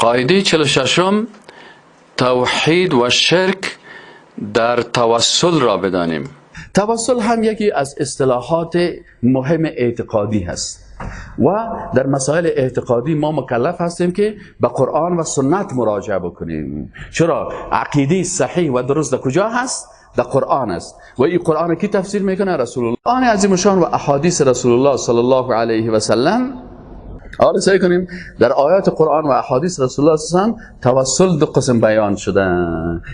قاعده 46، توحید و شرک در توسل را بدانیم. توسل هم یکی از اصطلاحات مهم اعتقادی هست و در مسائل اعتقادی ما مکلف هستیم که به قرآن و سنت مراجعه بکنیم. چرا؟ عقیده صحیح و درست در کجا هست؟ در قرآن است. و این قرآن کی تفسیر میکنه؟ رسول الله. قرآن عظیم شان و احادیث رسول الله صلی الله علیه و سلم. حالا سعی کنیم در آیات قرآن و احادیث رسول الله صلی الله علیه و سلم توسل دو قسم بیان شده.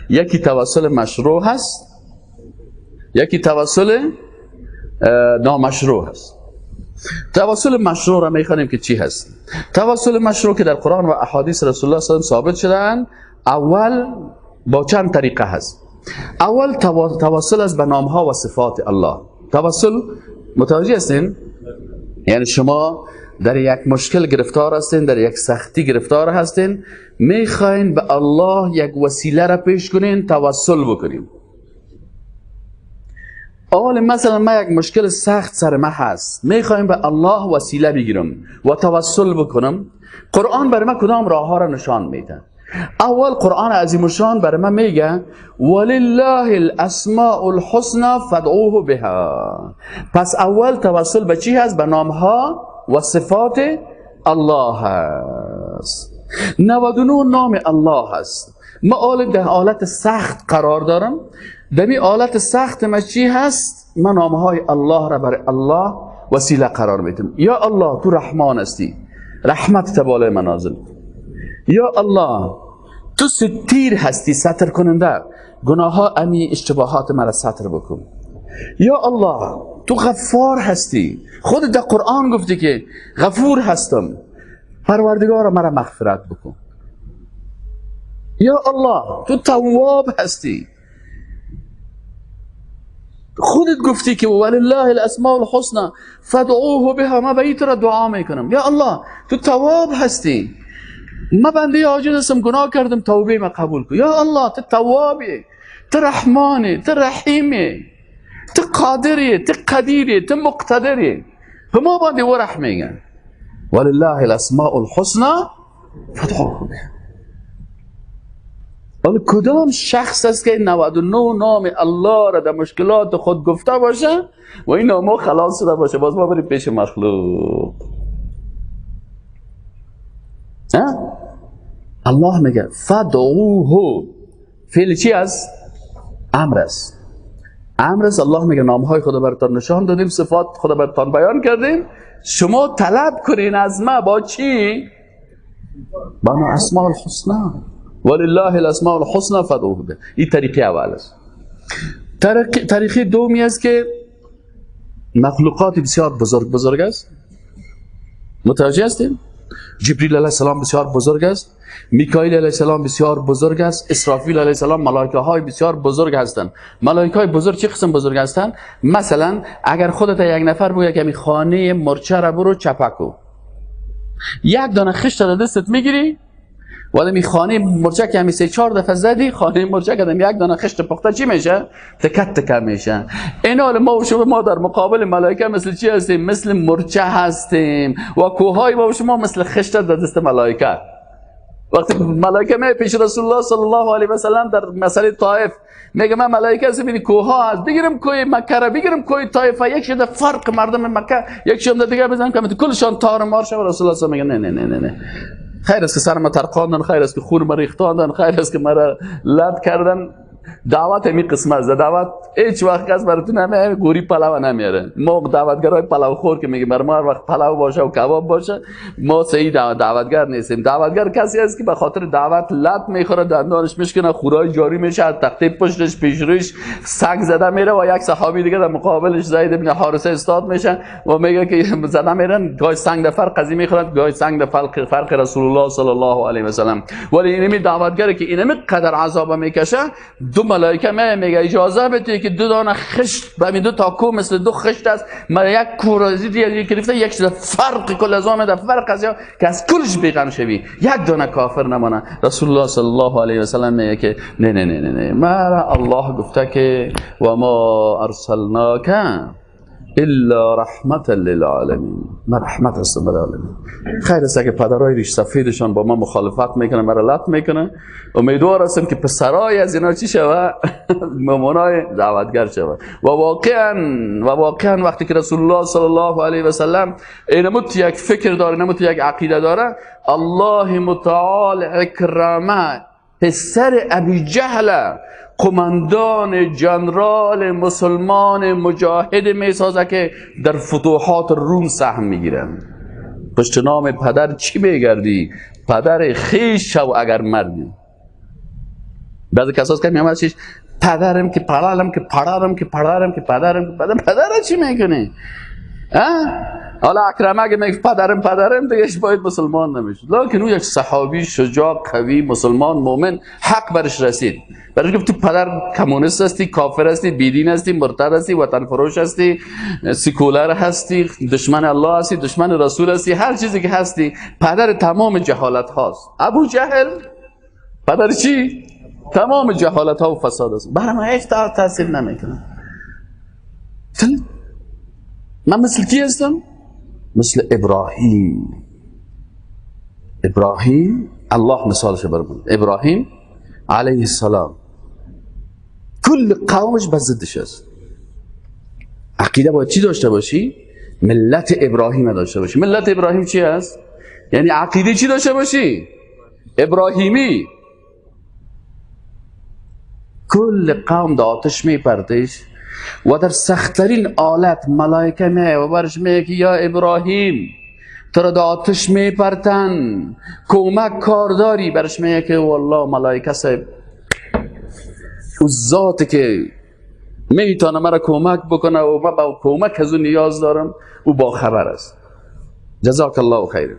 یکی توسل مشروع هست، یکی توسل نامشروع هست. توسل مشروع را میخوانیم که چی هست. توسل مشروع که در قرآن و احادیث رسول الله صلی الله علیه و ثابت شدن، اول با چند طریقه هست. اول توسل از به نامها و صفات الله. توسل متوجه هستین؟ یعنی شما در یک مشکل گرفتار هستین، در یک سختی گرفتار هستین، میخواین به الله یک وسیله را پیش کنین، توسل بکنین. اول مثلا ما یک مشکل سخت سر ما هست، میخوایم به الله وسیله بگیرم و توسل بکنم. قرآن برای ما کدام راه ها را نشان میده؟ اول قرآن عظیم الشان برای ما میگه ولله الاسماء الحسنى فادعوه بها. پس اول توسل به چی هست؟ به نام ها و صفات الله هست. 99 نام الله هست. ما اول در حالت سخت قرار دارم، در این حالت سخت ما چی هست؟ من نامهای الله را برای الله وسیله قرار میدم. یا الله تو رحمان هستی، رحمت تبالای منازل. یا الله تو ستیر هستی، ستر کننده، گناه ها امی اشتباهات مرا ستر بکن. یا الله تو غفار هستی، خود در قرآن گفتی که غفور هستم، پروردگار مرا مغفرت بکن. یا الله تو تواب هستی، خودت گفتی که ولله الاسماء الحسنى فادعوه بها، ما به را دعا میکنم. یا الله تو تواب هستی، ما بنده عاجز هستم، گناه کردم، توبه ما قبول کن. یا الله تو توابی، تو رحمانی، تو رحیمی، تو قادری، تو قدیری، تو مقتدری، به ما باندې ورحمیږه. ولله الاسماء الحسنى فادعوه بها. ولی کدام شخص است که 99 نام الله را در مشکلات خود گفته باشه و این نامو خلاص شده باشه، باز ما بریم پیش مخلوق؟ الله میگه فدعوه، فعل چی است؟ امر است. امر است. الله میگه نامهای خدا براتان نشان دادیم، صفات خدا براتان بیان کردیم، شما طلب کنین از ما با چی؟ با اسماء الحسنى. ولله الاسماء الحسنى فادعوه به. این طریقه اول است. طریقه دومی است که مخلوقات بسیار بزرگ بزرگ است. متوجه هستیم؟ جبریل علیه السلام بسیار بزرگ است، میکائیل علیه السلام بسیار بزرگ است، اسرافیل علیه السلام، ملائکه های بسیار بزرگ هستند. ملائکه های بزرگ چه قسم بزرگ هستند؟ مثلا اگر خودت یک نفر بگه که می خانه مرچه را برو چپکو، یک دانه خشت را دستت میگیری و می خانه مرچه که همی 3-4 دفعه زدی، خانه مرچه که یک دانه خشت پخته چی میشه؟ تکت تکه میشه. این حال ما و شما ما در مقابل ملائکه مثل چی هستیم؟ مثل مرچه هستیم و کوههای ما و شما مثل خشت در دست ملائکه. وقتی ملائکه می پیش رسول الله صلی الله علیه و سلم در مسئله طائف میگه من ملائکه هستم، ببین کوه هست، بگیرم کوه مکه را، بگیرم کوه طائف، یک شده فرق مردم مکه، یک شده دیگه بزنم که کلشان تار مار شه. رسول الله صلی الله علیه و سلم میگه نه نه نه نه، خیر است که سر ما ترقاندن، خیر است که خون ما ریختاندن، خیر است که مرا لد کردن. دعوت همی قسم است. دعوت هیچ وقت کس براتون نمیاره، گوری پلو نمیاره. ما دعوتگرای پلو خور که میگه بر ما هر وقت پلو باشه و کباب باشه، ما صحیح دعوتگر نیستیم. دعوتگر کسی است که به خاطر دعوت لط میخوره، دندانش میشکنه، خورای جاری میشه، از تخته پشتش پیش روش سگ زده میره و یک صحابی دیگه در مقابلش زید بن حارثه استاد میشه و میگه که زده میرن، گاهی سنگ در فرق قضیه میخورد، گاهی سنگ در فرق رسول الله صلی الله علیه و سلم. ولی اینمی دعوتگر که اینمی قدر عذاب میکشه، دو ملائکه میگه اجازه بده که دو دانه خشت به دو تا کو مثل دو خشت است، ما یک کورازی دیگه گرفته، یک چیز فرق کل از آن ده فرق از که از کلش بیغم شوی، یک دانه کافر نمانه. رسول الله صلی الله علیه و سلم میگه که نه نه نه نه، مرا الله گفته که و ما ارسلناک الا رحمت للعالمین. من رحمت هستم برای عالمین. خیر است که پدرای ریش سفیدشان با من مخالفت میکنه، مرا لط میکنه. امیدوار هستم که پسرای از اینا چی شوه؟ مامانای دعوتگر شوه. و واقعا وقتی که رسول الله صلی الله علیه و سلم اینموت یک فکر داره، اینموت یک عقیده داره، الله متعال اکرمه پسر ابی جهل قماندان جنرال مسلمان مجاهد میسازه که در فتوحات روم سهم میگیرن. پشت نام پدر چی میگردی؟ پدر خیش شو اگر مردی. بعضی کساس که میامد چیش پدرم که پدرم که پدرم که پدرم که پدرم که پدرم، پدرم چی میکنی؟ حالا اکرمه اگه میگه پدرم پدرم دیگه باید مسلمان نمیشد. لکن او یک صحابی شجاع قوی مسلمان مؤمن حق برش رسید. برش گفت تو پدر کمونیست هستی، کافر هستی، بیدین هستی، مرتد هستی، وطن فروش هستی، سیکولر هستی، دشمن الله هستی، دشمن رسول هستی، هر چیزی که هستی، پدر تمام جهالت هاست. ابو جهل پدر چی؟ تمام جهالت ها و فساد است. برای من هیچ تاثیر نمیکنه. من مثل کی هستم؟ مثل ابراهیم. ابراهیم الله مثالش برمون. ابراهیم علیه السلام کل قومش بر ضدش است. عقیده باید چی داشته باشی؟ ملت ابراهیم داشته باشی. ملت ابراهیم چی است؟ یعنی عقیده چی داشته باشی؟ ابراهیمی. کل قوم در آتش میپرتش و در سختترین آلت ملائکه میه و برش میگه که یا ابراهیم تو را در آتش میپرتن، کمک کارداری. برش میگه که والله ملائکه صاحب او ذاتی که میتونه مرا کمک بکنه و من با کمک از او نیاز دارم، او با خبر است. جزاک الله خیر.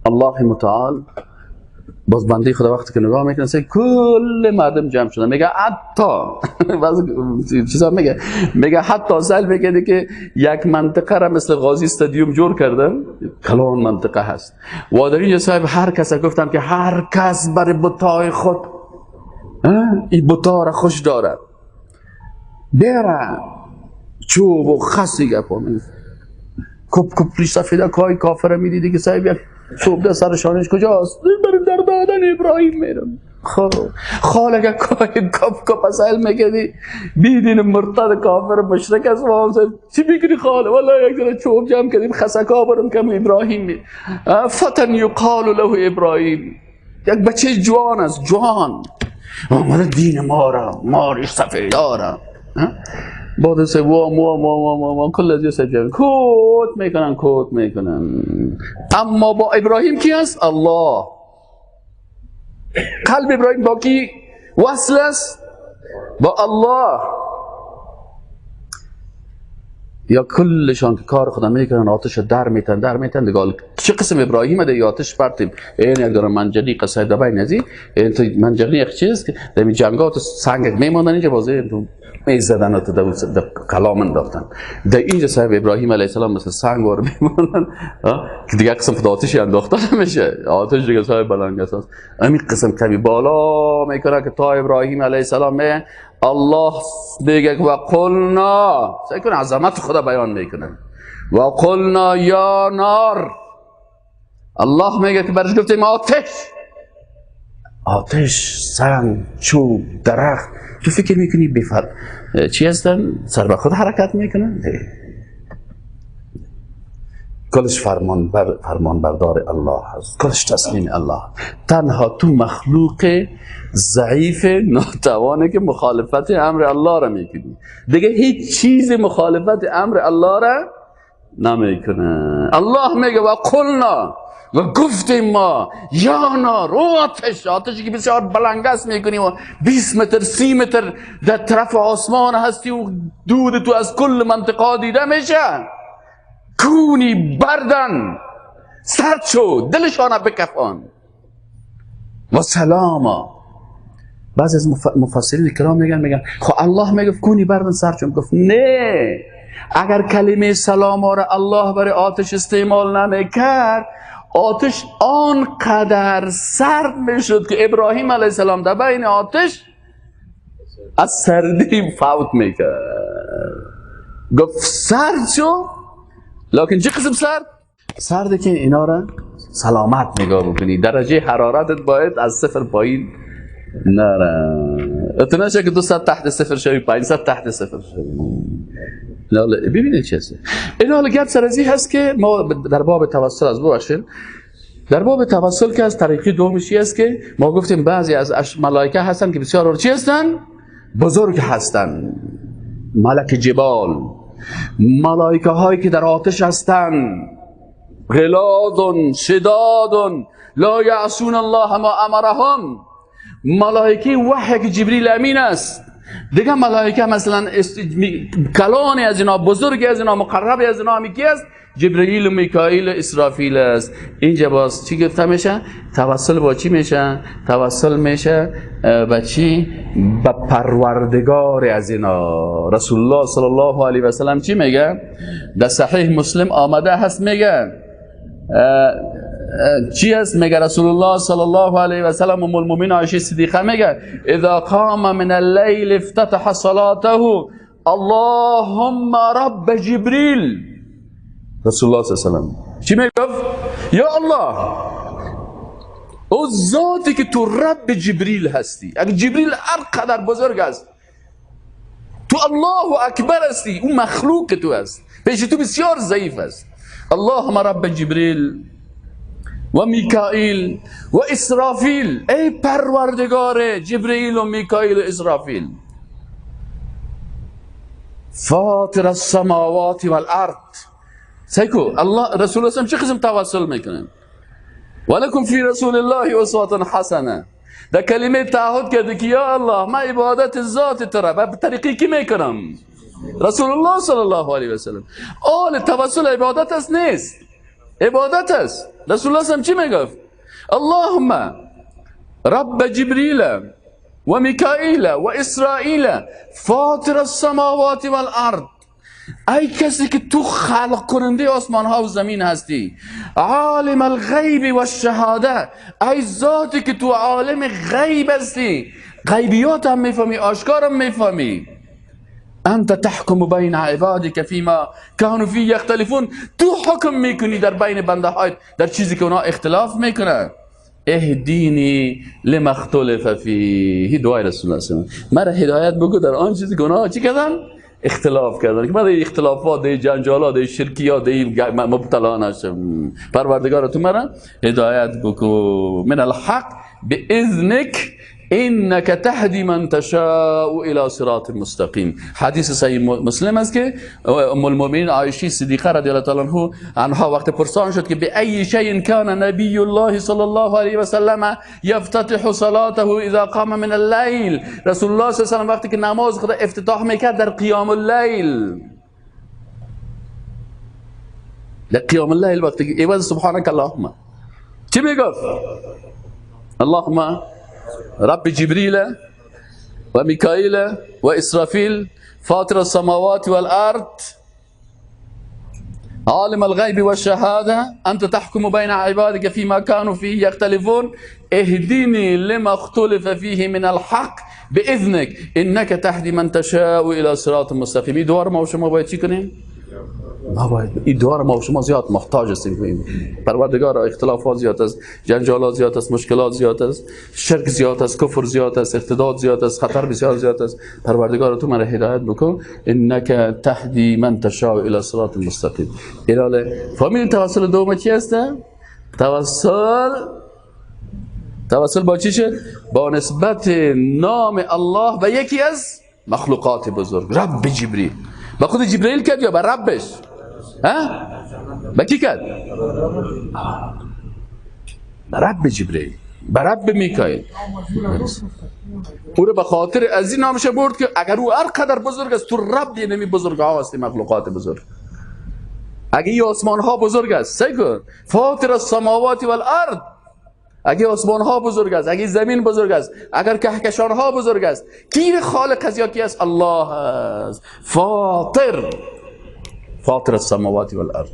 الله متعال باز بنده خدا وقتی که نگاه میکنه سه کل مردم جمع شدن، میگه حتی بعضی چیزا میگه حتی سل میگه که یک منطقه را مثل غازی استادیوم جور کردن، کلان منطقه هست و در اینجا صاحب هر کس گفتم که هر کس بر بتای خود این بتا را خوش داره بره چوب و خسی گپا کپ کپ ریش سفیده کای کافر میدیدی که صاحب یک چوب ده سر شانش کجاست؟ برم در دادن ابراهیم میرم. خب خالق کای کپ کپ اصل میگه بیدین مرتد کافر مشرک است و چی میکنی خاله؟ والله یک دونه چوب جمع کردیم خسکا برم کم ابراهیم می فتن یقال له ابراهیم. یک بچه جوان است، جوان آمده دین ما را مارش سفیدارا بعد سه وا ما ما ما ما کل از یه سجن کوت میکنن کوت میکنن. اما با ابراهیم کی است؟ الله. قلب ابراهیم با کی وصل است؟ با الله. یا کلشان که کار خدا میکنن آتش در میتن در میتن دیگه. چه قسم ابراهیم ده یا آتش پرتیم این یک داره منجنیق قصه دبای نزی این تو منجنیق چیز که در این جنگات سنگ میماندن اینجا بازی تو میزدن تو در کلام انداختن. در اینجا صاحب ابراهیم علیه السلام مثل سنگ وار میماندن که دیگه قسم خدا آتشی انداختن نمیشه، آتش دیگه صاحب بلنگ است. همین قسم کمی بالا میکنه که تا ابراهیم علیه السلام الله میگه و قلنا، سعی کن عظمت خدا بیان میکنه، و قلنا یا نار. الله میگه که برش گفتیم آتش، آتش، سنگ، چوب، درخت. تو فکر میکنی بفر چی هستن؟ سر به خود حرکت میکنن؟ کلش فرمان بردار الله هست، کلش تسلیم الله. تنها تو مخلوق ضعیف ناتوانه که مخالفت امر الله را میکنی، دیگه هیچ چیز مخالفت امر الله را نمیکنه. الله میگه و قلنا و گفتیم ما یا نار، او آتش، آتشی که بسیار بلنگس میکنی و 20 متر 30 متر در طرف آسمان هستی و دود تو از کل منطقه دیده میشه، کونی بردن سرد شو دلشان بکفان و سلاما. بعضی از مفسرین کرام میگن خب الله میگه کونی بردن سرد شو، گفت نه، اگر کلمه سلام را الله برای آتش استعمال نمیکرد آتش آنقدر سرد میشد که ابراهیم علیه السلام در بین آتش از سردی فوت میکرد. گفت سرد شو، لکن چه قسم سرد؟ سرده که اینا را سلامت نگاه بکنی، درجه حرارتت باید از صفر پایین نره. اتناشه که 200 تحت صفر شوی، 500 تحت صفر شوی. ببینید چه هست. این حال گپ سر ازی هست که ما در باب توسل از ببخشید، در باب توسل که از طریقی دومشی است که ما گفتیم بعضی از ملائکه هستن که بسیار چی هستن؟ بزرگ هستن، ملک جبال، ملائکه هایی که در آتش هستن، غلاظ شداد لا یعصون الله ما امرهم، ملائکه وحی که جبریل امین است. دیگه ملائکه مثلا کلانی از اینا، بزرگی از اینا، مقربی از اینا کی است؟ جبرئیل و میکائیل و اسرافیل است. اینجا باز چی گفته میشه؟ توسل با چی میشه؟ توسل میشه با چی؟ با پروردگار از اینا. رسول الله صلی الله علیه و سلم چی میگه؟ در صحیح مسلم آمده هست، میگه چی است؟ میگه رسول الله صلی الله علیه و سلم ام المؤمنین عایشه صدیقه میگه اذا قام من اللیل افتتح صلاته اللهم رب جبریل. رسول الله صلی الله علیه و سلم چی میگفت؟ یا الله، او ذاتی که تو رب جبریل هستی، اگه جبریل هر قدر بزرگ است، تو الله اکبر هستی، او مخلوق تو است، پیش تو بسیار ضعیف است. اللهم رب جبریل و میکائیل و اسرافیل، ای پروردگار جبریل و میکائیل و اسرافیل، فاطر السماوات والارض. سیکو الله رسول الله چه قسم توسل میکنه؟ ولکم فی رسول الله اسوة حسنه. در کلمه تعهد کرده که یا الله من عبادت ذات تو را به طریقی کی میکنم؟ رسول الله صلی الله علیه و سلم. آل توسل عبادت است نیست؟ عبادت است. رسول الله چی میگفت؟ اللهم رب جبریل و میکائیل و اسرائیل فاطر السماوات والارض، ای کسی که تو خلق کننده آسمان ها و زمین هستی، عالم الغیب و الشهاده، ای ذاتی که تو عالم غیب هستی، غیبیات هم میفهمی، آشکار هم میفهمی، انت تحکم بین عبادک فیما کانوا فیه یختلفون، تو حکم میکنی در بین بنده هایت در چیزی که اونا اختلاف میکنن. اهدینی لما اختلف فیه، دعای رسول الله صلی الله علیه و مرا هدایت بگو در آن چیزی که اونا چی کردن؟ اختلاف کردن، که من در اختلافات، در جنجالات، در شرکیات، در مبتلا نشم. پروردگار تو مرا هدایت بکو. من الحق باذنک انک تهدی من تشاء الى صراط مستقیم. حدیث صحیح مسلم است که ام المؤمنین عایشه صدیقه رضی الله تعالی عنها وقت پرسان شد که به ای شیء کان نبی الله صلی الله علیه و سلم یفتتح صلاته اذا قام من اللیل، رسول الله صلی الله علیه و سلم وقتی که نماز خود افتتاح میکرد در قیام اللیل، در قیام اللیل وقتی که عوض سبحانک اللهم چی میگفت؟ اللهم رب جبريل وميكائيل وإسرافيل فاطر السماوات والأرض عالم الغيب والشهادة أنت تحكم بين عبادك فيما كانوا فيه يختلفون اهدني لما اختلف فيه من الحق بإذنك إنك تهدي من تشاء إلى صراط مستقيم. این دوار ما و شما باید چی کنیم؟ ما باید این دوار ما و شما زیاد محتاج هستیم. پروردگار اختلافات زیاد است، جنجالات زیاد است، مشکلات زیاد است، شرک زیاد است، کفر زیاد است، ارتداد زیاد است، خطر بسیار زیاد است. پروردگار تو مرا هدایت بکن، انک تهدی من تشاء الی صراط مستقیم. الاله فهمیدین توسل دوم چی است؟ توسل با چی شد؟ با نسبت نام الله به یکی از مخلوقات بزرگ، رب جبریل. با خود جبرئیل کرد یا با ربش؟ ها؟ با کی کرد؟ با رب جبرئیل، با رب میکائیل. او رو به خاطر از این نامش برد که اگر او هر قدر بزرگ است، تو رب نمی بزرگ ها هستی، مخلوقات بزرگ. اگه این آسمان ها بزرگ است، سعی کن فاطر السماوات والارض، اگه آسمان ها بزرگ است، اگه زمین بزرگ است، اگر کهکشان ها بزرگ است، کی خالق از یا کی است؟ الله است. فاطر، فاطر السماوات والارض.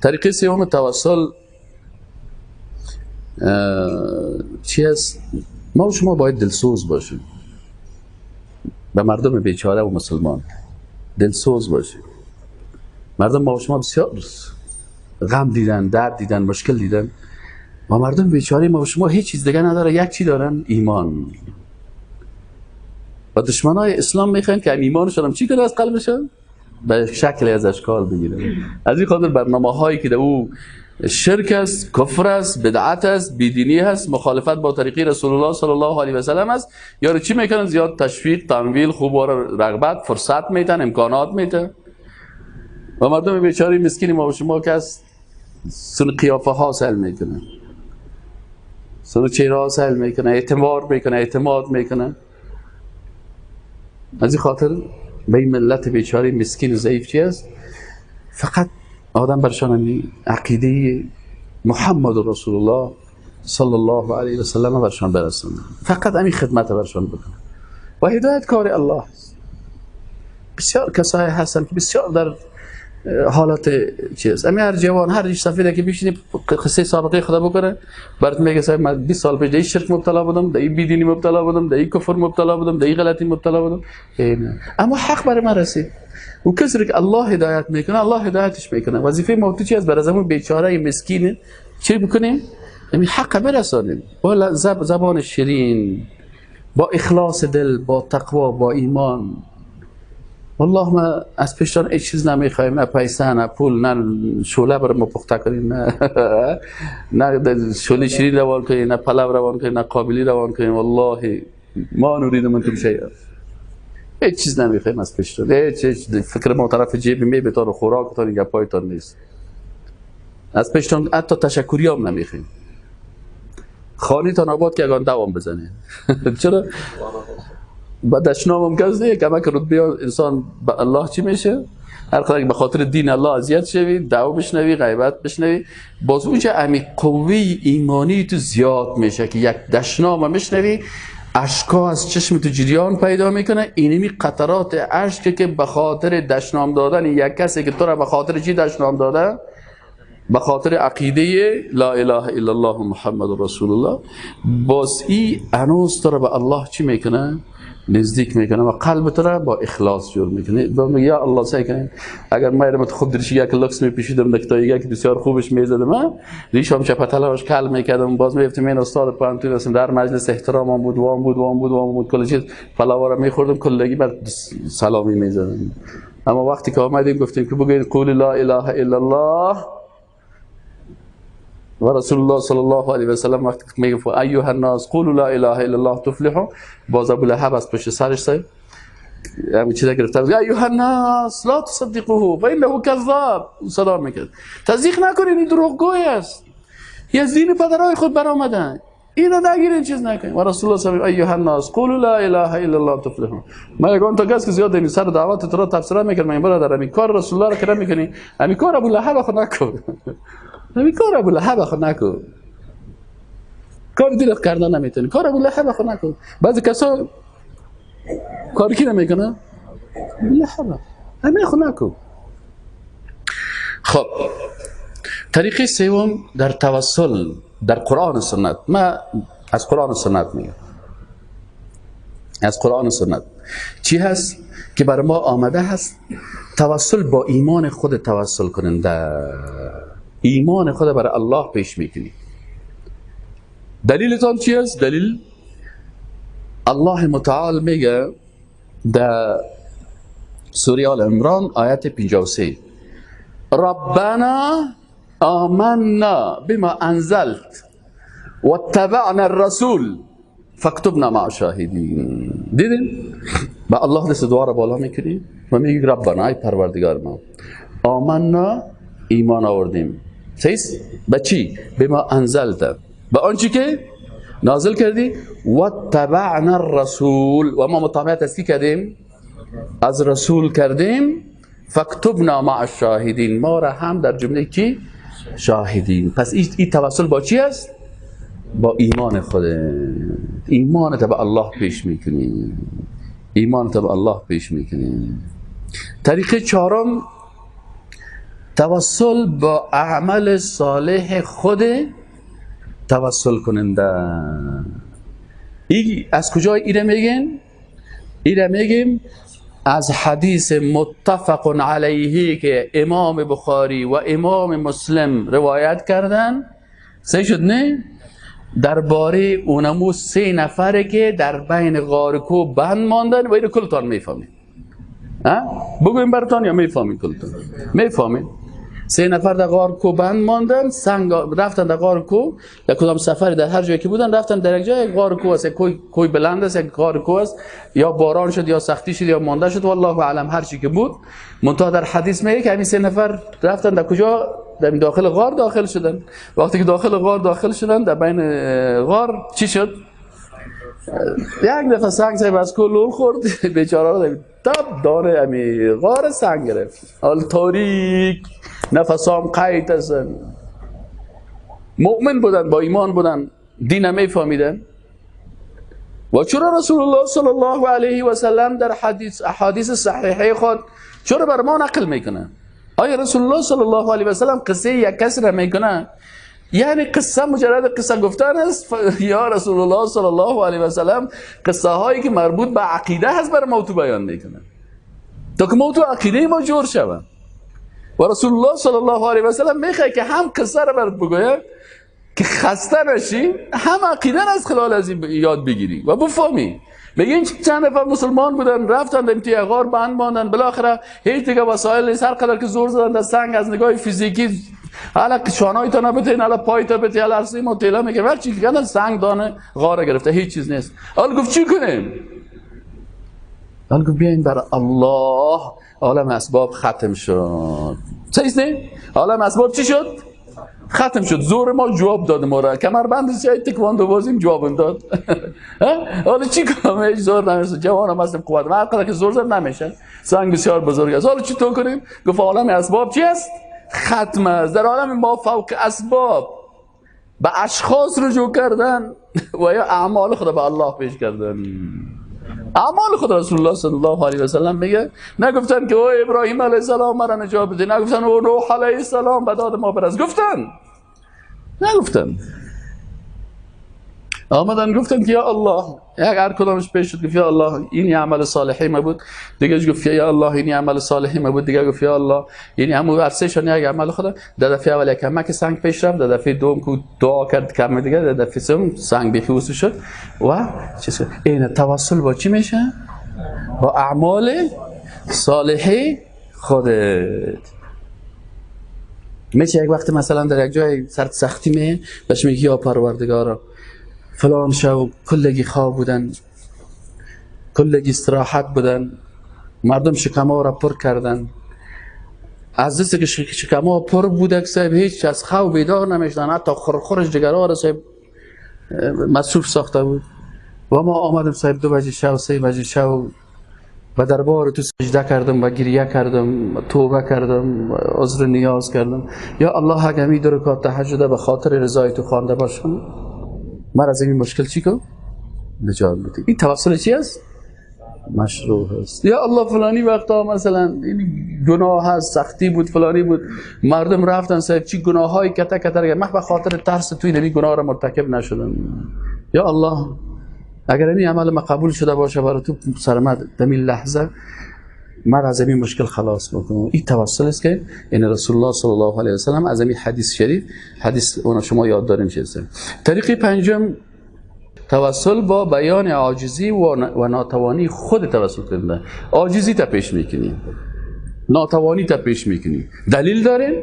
طریقه سوم توسل چی است؟ ما و شما باید دلسوز باشیم به مردم بیچاره و مسلمان، دلسوز باشیم. مردم ما و شما بسیار غم دیدن، درد دیدن، مشکل دیدن و مردم بیچاره ما و شما هیچ چیز دیگه نداره، یک چی دارن، ایمان. و دشمنای اسلام میخوان که ایمانشون هم چی کنه از قلبشون به شکل از اشکال بگیره. از این خاطر برنامه هایی که در او شرک است، کفر است، بدعت است، بیدینی است، مخالفت با طریقه رسول الله صلی الله علیه و سلم است، یارو چی میکنن؟ زیاد تشویق، تمویل، خوب و رغبت، فرصت میتن، امکانات میتن و مردم بیچاره مسکین ما و شما که است سن قیافه ها سهل میکنه، سن چهره ها سهل میکنه، اعتبار میکنه، اعتماد میکنه. از این خاطر به این ملت بیچاره مسکین و ضعیف چی است؟ فقط آدم برشان عقیده محمد رسول الله صلی الله علیه و سلم برشان برسونه، فقط همین خدمت برشان بکنه و هدایت کار الله است. بسیار کسایی هستن که بسیار در حالت چیز، امی هر جوان هر ریش سفیده که بشینی قصه سابقه خدا بکنه برات میگه صاحب من 20 سال پیش در این شرک مبتلا بودم، در این بیدینی مبتلا بودم، در این کفر مبتلا بودم، در این غلطی مبتلا بودم، اما حق برای من رسید. و کسی که الله هدایت میکنه الله هدایتش میکنه. وظیفه ما تو چی است؟ برای زمون بیچاره مسکین چی بکنیم؟ همین حق برسانیم با زبان شیرین، با اخلاص دل، با تقوا، با ایمان. والله ما از پیشتان هیچ چیز نمیخوایم، نه پیسه، نه پول، نه شوله برای ما پخته کنیم، نه شوله شیرین روان کنیم، نه پلو روان کنیم، نه قابلی روان کنیم. والله ما نرید منکم شیئا، هیچ چیز نمیخوایم از پیشتان، هیچ فکر ما طرف جیب میبتان و خوراکتان این گپایتان نیست. از پیشتان حتی تشکری هم نمیخوایم. خانیتان آباد که اگان دوام بزنه. چرا؟ با دشنام هم کس نیه که همه که رتبه انسان به الله چی میشه؟ هر قدر به خاطر دین الله اذیت شوی، دعوا بشنوی، غیبت بشنوی، باز اونجا امی قوه ایمانی تو زیاد میشه که یک دشنام میشنوی اشکا از چشم تو جریان پیدا میکنه. اینمی قطرات اشک که به خاطر دشنام دادن یک کسی که تو را به خاطر چی دشنام داده؟ به خاطر عقیده لا اله الا الله محمد رسول الله، باز ای هنوز تو را به الله چی میکنه؟ نزدیک میکنه و قلب تو را با اخلاص جور میکنه. و یا الله سعی کنه اگر ما خوب درش یک لکس میپیشیدم دکتایگه که بسیار خوبش میزدم، ریشم چپتلاش کل میکردم، باز میگفتم این استاد پانتون هستم، در مجلس احترامم بود، وام بود وام بود وام بود، کل چیز پلاوارا میخوردم، کلگی بعد سلامی میزدم. اما وقتی که آمدیم گفتیم که بگوین قول لا اله الا الله و رسول الله صلی الله علیه و سلم، وقتی میگه ایها الناس قولوا لا اله الا الله تفلحوا، باز ابو لهب از پشت سرش سعی همین چیزا گرفته، ایها الناس لا تصدقوه فانه کذاب، صدا میکرد تصدیق نکنین این دروغگوی است، یه از دین پدرای خود برآمدن، اینو نگیرین چیز نکنین. و رسول الله صلی الله علیه و ایها الناس قولوا لا اله الا الله تفلحوا. ما یگان تا کس که زیاد این سر دعوت تو را تفسیر میکرد، من برادر همین کار رسول الله را که نمیکنی، همین کار ابو لهب خود نکن، همین کار ابو لهب خود نکن، کار دیگه کردن نمیتونی، کار ابو لهب خود نکن. بعضی کسا کار کی نمیکنه؟ ابو لهب، همین خود نکن. خب طریقه سوم در توسل در قرآن و سنت، ما از قرآن و سنت میگم، از قرآن و سنت چی هست که بر ما آمده هست؟ توسل با ایمان خود توسل کننده، ایمان خود برای الله پیش میکنی. دلیلتان چی است؟ دلیل الله متعال میگه در سوره آل عمران آیت 53، ربنا آمنا بما انزلت واتبعنا الرسول فاكتبنا مع الشاهدین. دیدین؟ با الله دست دعا را بالا میکنی و میگی ربنا ای پروردگار ما، آمنا ایمان آوردیم، صحیح؟ به چی؟ بما انزلت، به آنچه که نازل کردی، واتبعنا الرسول، و ما متابعت از کی کردیم؟ از رسول کردیم، فاکتبنا مع الشاهدین، ما را هم در جمله کی؟ شاهدین. پس این توسل با چی است؟ با ایمان خود. ایمانت به الله پیش میکنی، ایمانت به الله پیش میکنی. طریقه چهارم توسل با اعمال صالح خود توسل کننده. ای از کجا ایره میگیم؟ ایره میگیم از حدیث متفق علیه که امام بخاری و امام مسلم روایت کردن، صحیح شد نه؟ درباره اونمو 3 نفره که در بین غار کو بند ماندن و اینو کلتان میفهمید. بگویم براتان یا میفهمید؟ کلتان میفهمید. 3 نفر در غار کو بند ماندن، سنگ رفتن در غار کو، در کدام سفری در هر جایی که بودن رفتن در یک جای غار کو است، کوی بلند است، یک غار کو است، یا باران شد یا سختی شد یا مانده شد، والله اعلم هر چی که بود. منتها در حدیث میگه که همین 3 نفر رفتن در کجا؟ در داخل غار داخل شدن. وقتی که داخل غار داخل شدن، در بین غار چی شد؟ یک دفعه سنگ صاحب از کو لول خورد، بیچاره رو تب داره امی غار سنگ گرفت. حال تاریک، نفسام قید هستن، مؤمن بودن، با ایمان بودن، دین میفهمیدن. و چرا رسول الله صلی الله علیه و سلم در حدیث احادیث صحیحه خود چرا بر ما نقل میکنه؟ آیا رسول الله صلی الله علیه و سلم قصه یک کس را میکنه؟ یعنی قصه مجرد قصه گفتن است یا رسول الله صلی الله علیه و سلم قصه هایی که مربوط به عقیده هست بر ما تو بیان میکنه تا که ما تو عقیده ما جور شود؟ و رسول الله صلی الله علیه و سلم میخواد که هم قصه را برات بگوید که خسته نشی، هم عقیده را از خلال از این یاد بگیری و بفهمی. میگه این چند نفر مسلمان بودن رفتن در توی غار بند ماندن، بالاخره هیچ دیگه وسایل نیست، هر قدر که زور زدن در سنگ از نگاه فیزیکی حالا شانای تا نبته، حالا پای تا بته، حالا ارسی ما تیلا میگه، هر چی که سنگ دانه غار گرفته، هیچ چیز نیست. حالا گفت چی کنیم؟ حالا گفت بیاین بر الله، عالم اسباب ختم شد. صحیح نه؟ عالم اسباب چی شد؟ ختم شد. زور ما جواب داد، ما را کمربند سیاه تکواندو بازیم جواب داد. حالا چی کنم؟ هیچ زور نمیشه، جوانم هستم، قوت من هر قدر که زور زد نمیشه، سنگ بسیار بزرگ است. حالا چی تو کنیم؟ گفت عالم اسباب چی است؟ ختم است. در عالم ما فوق اسباب به اشخاص رجوع کردن و یا اعمال خود به الله پیش کردن. اعمال خود رسول الله صلی الله علیه و سلم میگه، نگفتن که او ابراهیم علیه السلام مرا نجات بده، نگفتن او نوح علیه السلام به داد ما برس، گفتن نگفتن. آمدن گفتن که یا الله، یک هر کدامش پیش شد گفت یا الله این عمل صالحی ما بود، دیگه گفت یا الله این عمل صالحی ما بود، دیگه گفت یا الله این همون ورسهشان یک عمل خدا. در دفعه اول یک که سنگ پیش رفت، در دفعه دوم که دعا کرد کم دیگه، در دفعه سوم سنگ بیخوص شد و چیز. این توسل با چی میشه؟ با اعمال صالحی خودت میشه. یک وقت مثلا در یک جای سرد سختی می بهش میگی یا پروردگارا فلان شو کلگی خواب بودن، کلگی استراحت بودن، مردم شکم‌ها را پر کردن، از دست که شکم‌ها پر بوده که صاحب هیچ از خواب بیدار نمیشدن، حتی خورخورش جگرها را صاحب مصروف ساخته بود و ما آمدم صاحب 2 بجه شو 3 بجه شو و دربار تو سجده کردم و گریه کردم، توبه کردم، عذر نیاز کردم، یا الله اگه می 2 رکعت تهجد به خاطر رضای تو خوانده باشم من از این مشکل چی کن؟ نجات بده. این توسل چی است؟ مشروع است. یا الله فلانی وقتا مثلا این گناه هست، سختی بود، فلانی بود، مردم رفتن صاحب چی گناه‌های کته کته، من به خاطر ترس توی نمی گناه را مرتکب نشدم. یا الله اگر این عمل ما قبول شده باشه برای تو سرمد در این لحظه من از این مشکل خلاص بکنم. این توسل است که این رسول الله صلی الله علیه و سلم از این حدیث شریف، حدیث اون شما یاد دارین چیزه. طریق پنجم توسل با بیان عاجزی و ناتوانی خود توسل کردن. عاجزی تا پیش میکنی، ناتوانی تا پیش میکنی، دلیل دارین.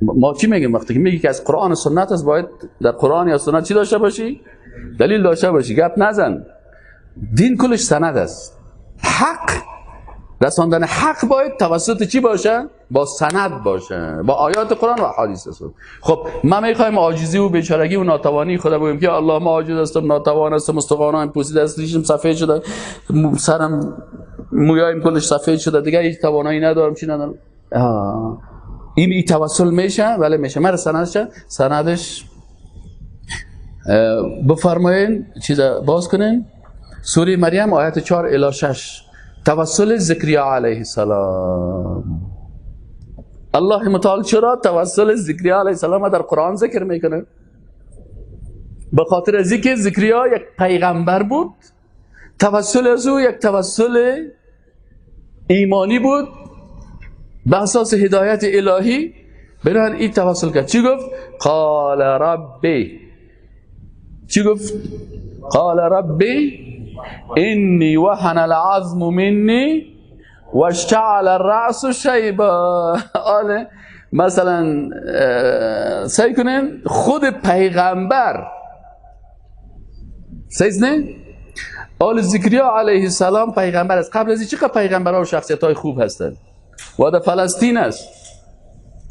ما چی میگیم وقتی که میگی که از قرآن و سنت است، باید در قرآن یا سنت چی داشته باشی؟ دلیل داشته باشی، گپ نزن. دین کلش سند است. حق رساندن حق باید توسط چی باشه؟ با سند باشه، با آیات قرآن و احادیث رسول. خب ما میخوایم عاجزی و بیچارگی و ناتوانی خدا بگیم که الله ما عاجز هستم، ناتوان هستم، استخوانم پوسیده است، ریشم سفید شده، سرم مویایم کلش سفید شده، دیگه هیچ توانایی ندارم، چی ندارم. این توسل میشه؟ ولی میشه. مرا سندش، سندش بفرمایین چیز باز کنین، سوره مریم آیت 4 الی 6، توسل زکریا علیه السلام. الله متعال چرا توسل زکریا علیه السلام در قرآن ذکر میکنه؟ به خاطر از اینکه زکریا یک پیغمبر بود، توسل از او یک توسل ایمانی بود به اساس هدایت الهی، بنابراین این توسل کرد. چی گفت؟ قال ربی. چی گفت؟ قال ربی انی وهن العظم منی واشتعل الرأس شیبا. آله مثلا سعی کنین خود پیغمبر سعی نه؟ آل زکریا علیه السلام پیغمبر است. قبل از این چقدر پیغمبرها و شخصیت های خوب هستند و در فلسطین است.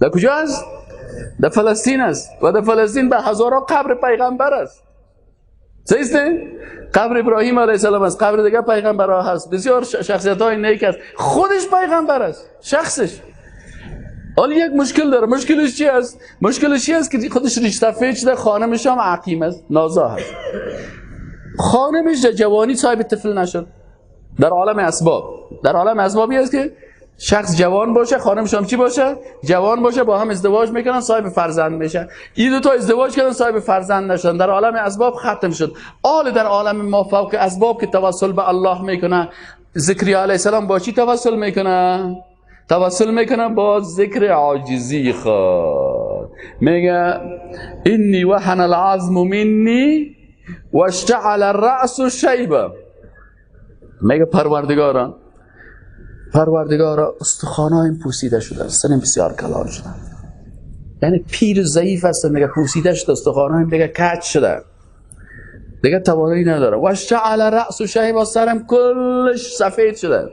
در کجا است؟ در فلسطین است و در فلسطین به هزارها قبر پیغمبر است. صحیح نه؟ قبر ابراهیم علیه السلام است، قبر دیگه پیغمبرها هست، بسیار شخصیت های نیک است، خودش پیغمبر است شخصش. حالا یک مشکل داره. مشکلش چی است؟ مشکلش چی است که خودش ریش سفید شده، خانمش هم عقیم است، نازا هست. خانمش در جوانی صاحب طفل نشد. در عالم اسباب، در عالم اسبابی است که شخص جوان باشه، خانمش هم چی باشه؟ جوان باشه، با هم ازدواج میکنن، صاحب فرزند میشن. این دو تا ازدواج کردن، صاحب فرزند نشدن، در عالم اسباب ختم شد. آل در عالم ما فوق اسباب که توسل به الله میکنه، زکریا علیه السلام با چی توسل میکنه؟ توسل میکنه با ذکر عاجزی خود. میگه انی وهن العظم منی واشتعل الرأس شیبا. میگه پروردگارا، پروردگارا استخوانایم پوسیده شده، سنم بسیار کلان شده، یعنی پیر ضعیف هستم، میگه پوسیده شده استخوانایم، دیگه کج شده، دیگه توانایی نداره. واشتعل الرأس شیبا، سرم کلش سفید شده.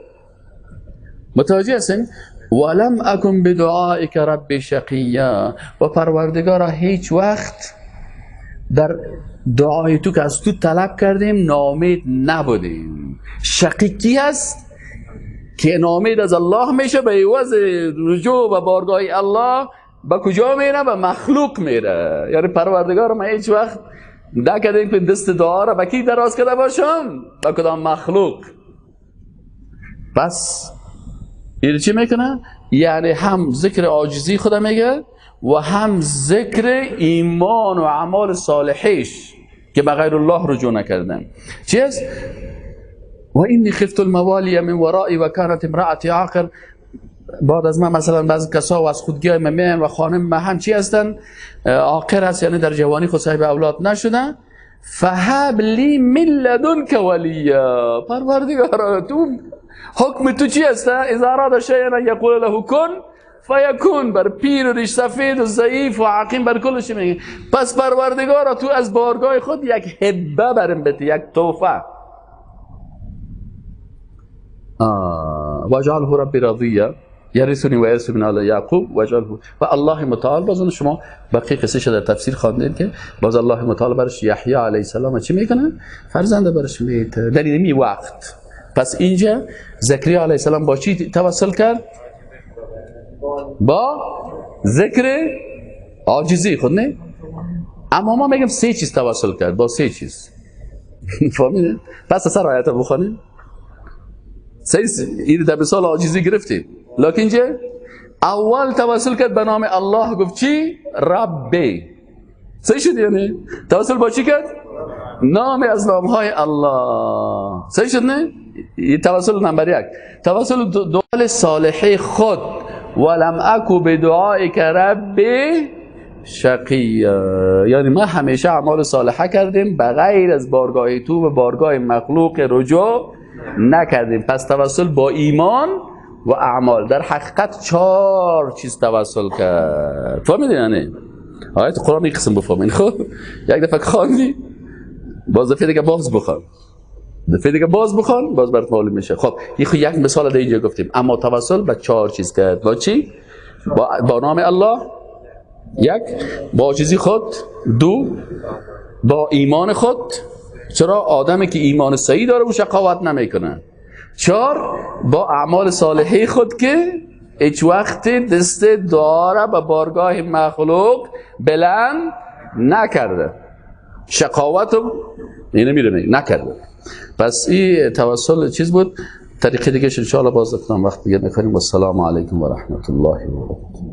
متوجه هستین؟ ولم اکن بدعائک رب شقیا. و پروردگارا هیچ وقت در دعای تو که از تو طلب کردیم نامید نبودیم. شقی کی هست؟ که نامید از الله میشه، به عوض رجوع به بارگاه الله به کجا میره؟ به مخلوق میره. یعنی پروردگار ما هیچ وقت نکردیم که دست دعا را به کی دراز کرده باشم؟ به کدام مخلوق. پس این چی میکنه؟ یعنی هم ذکر عاجزی خدا میگه و هم ذکر ایمان و اعمال صالحیش که به غیر الله رجوع نکردن. چی است؟ و اینی خفت الموالی من ورایی و کانت امرأتی عاقر. بعد از من مثلا بعضی کسا و از خودگی من میان و خانم من هم چی هستن؟ عاقر هست، یعنی در جوانی خود صاحب اولاد نشدن. فهب لی من لدنک ولیا. پروردگارا تو حکم تو چی است؟ اذا اراد شیئا یقول له کن فیکون. بر پیر و ریش سفید و ضعیف و عقیم بر کلش میگه. پس پروردگارا تو از بارگاه خود یک هبه برم بده، یک تحفه. واجعله ربی راضیا یرثنی و یرث من آل یعقوب واجعله. و الله متعال باز شما بقیه قصه در تفسیر خواندین که باز الله متعال برش یحیی علیه السلام چی میکنه؟ فرزند برش میده در این وقت. پس اینجا زکریا علیه السلام با چی توسل کرد؟ با ذکر عاجزی خود، نه؟ اما ما میگم سه چیز توسل کرد، با سه چیز. فهمیدین؟ پس سر آیت بخونیم. سه این در مثال عاجزی گرفتیم، لکن اینجا اول توسل کرد به نام الله، گفت چی؟ ربی. صحیح شد؟ یعنی توسل با چی کرد؟ نام از نامهای الله. صحیح شد نه؟ توسل نمبر یک. توسل دعای صالحی خود، ولم اکو بدعائک ربی شقیا. یعنی ما همیشه اعمال صالحه کردیم، بغیر از بارگاه تو و بارگاه مخلوق رجوع نکردیم. پس توسل با ایمان و اعمال. در حقیقت چهار چیز توسل کرد. فهمیدین؟ یعنی آیت قرآن یک قسم بفهمین. خب یک دفعه خواندی، باز دفعه دیگه باز بخوان، دفعه دیگه باز بخوان، باز برات معلوم میشه. خب یک مثال در اینجا گفتیم. اما توسل به چهار چیز کرد. با چی؟ با نام الله یک، با عاجزی خود دو، با ایمان خود. چرا؟ آدمی که ایمان صحیح داره او شقاوت نمیکنه. چهار، با اعمال صالحی خود که هیچ وقت دست داره به بارگاه مخلوق بلند نکرده، شقاوت رو اینو میره نکرده. پس این توسل چیز بود. طریقه دیگه ان شاء الله باز وقت دیگه میکنیم. والسلام علیکم و رحمت الله و برکاته.